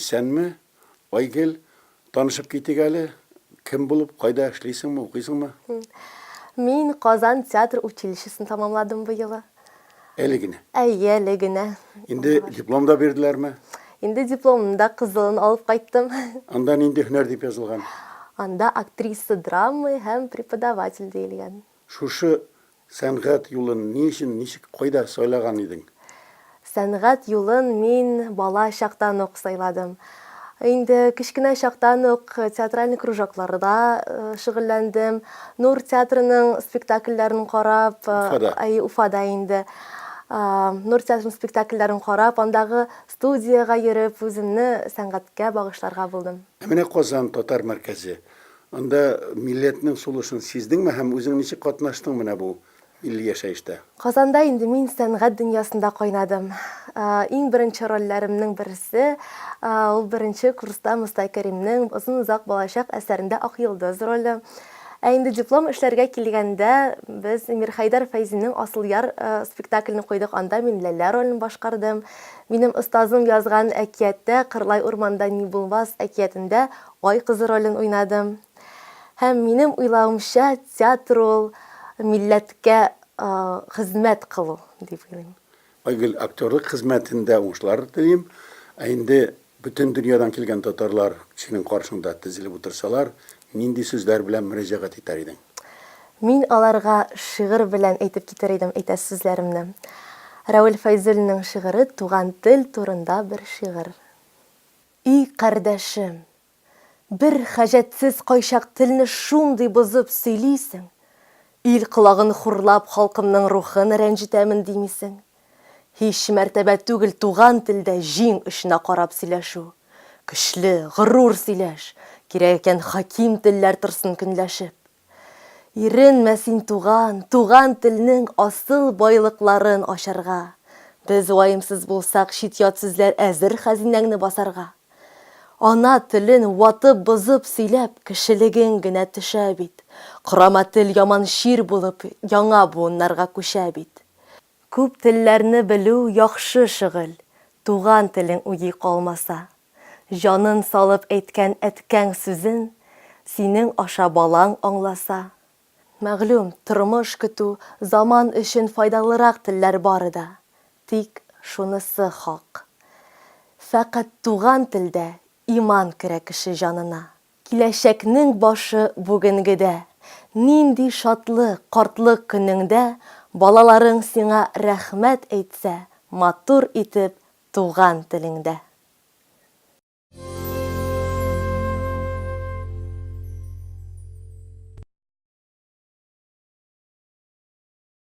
Исәнме, Айгөл, танышып китик әле. Кем булып, кайда эшлисеңме, укыйсыңмы? Мин Казан театр училищесын тәмамладым быелы. Әле генә? Әйе, әле генә. Инде диплом да бирделәрме? Инде дипломны да кызылын алып кайттым. Анда нинди һөнәр дип язылган? Анда актриса драмы һәм преподаватель диелгән. Шушы Сәнгать юлын ни өчен, ничек, кайда сайлаган идең? Сәнгать юлын мин бала чактан ук сайладым. Инде кечкенә чактан ук театральный кружокларда шөгыльләндем. Нур театрының спектакльләрен карап, Уфада. Әйе, Уфада инде. Нур театрының спектакльләрен карап, андагы студиягә йөреп, үземне сәнгатькә багышларга булдым. Ә менә Казан татар мәркәзе, Анда милләтнең сулышын сиздеңме һәм үзең ничек катнаштың менә бу милли яшәештә? Казанда инде мин сәнгать дөньясында кайнадым. Иң беренче рольләремнең берсе, ул беренче курста Мостай Кәримнең Озын-озак балачак әсәрендә Ак йолдыз роле. Ә инде диплом эшләргә килгәндә, без Мирхәйдәр Фәйзинең Асылъяр спектаклен куйдык, анда мин Ләлә ролен башкардым. Минем остазым язган әкияттә, Кырлай урманда ни булмас әкиятендә Ай кызы ролен уйнадым. Һәм минем уйлавымча, театр ул милләткә хезмәт кылу дип уйлыйм. Айгөл, актерлык хезмәтендә уңышлар телим. Ә инде бөтен дөньядан килгән татарлар синең каршыңда тезелеп утырсалар, нинди сүзләр белән мөрәҗәгать итәр идең? Мин аларга шигырь белән әйтеп китәр идем әйтәсе сүзләремне. Рәүил Фәйзуллинның шигыре Туган тел турында бер шигырь. И кардәшем, бер хаҗәтсез кайчак телне шундый бозып сөйлисең, ил колагын хурлап халкымның рухын рәнҗетәмен димисең. Һич мәртәбә түгел туган телдә җиң очына карап сөйләшү. Көчле, горур сөйләш, кирәк икән хаким телләр торсын көнләшеп. Иренмә син, туган, туган телнең асыл байлыкларын ачарга. Без ваемсыз булсак, чит-ят сүзләр әзер хәзинәңне басарга. Ана телен ватып-бозып сөйләп, кешелегең генә төшә бит. Корама тел яман чир булып, яңа буыннарга күчә бит. Күп телләрне белү яхшы шөгыль, туган телең үги калмаса. Җанын салып әйткән әткәң сүзен синең аша балаң аңласа. Мәгълүм, тормыш көтү, заман өчен файдалырак телләр бары да. Тик шунысы хак. Фәкать туган телдә иман керә кеше җанына. Киләчәкнең башы бүгенгедә. Нинди шатлык, картлык көнеңдә балаларың сиңа рәхмәт әйтсә, матур итеп туган телеңдә.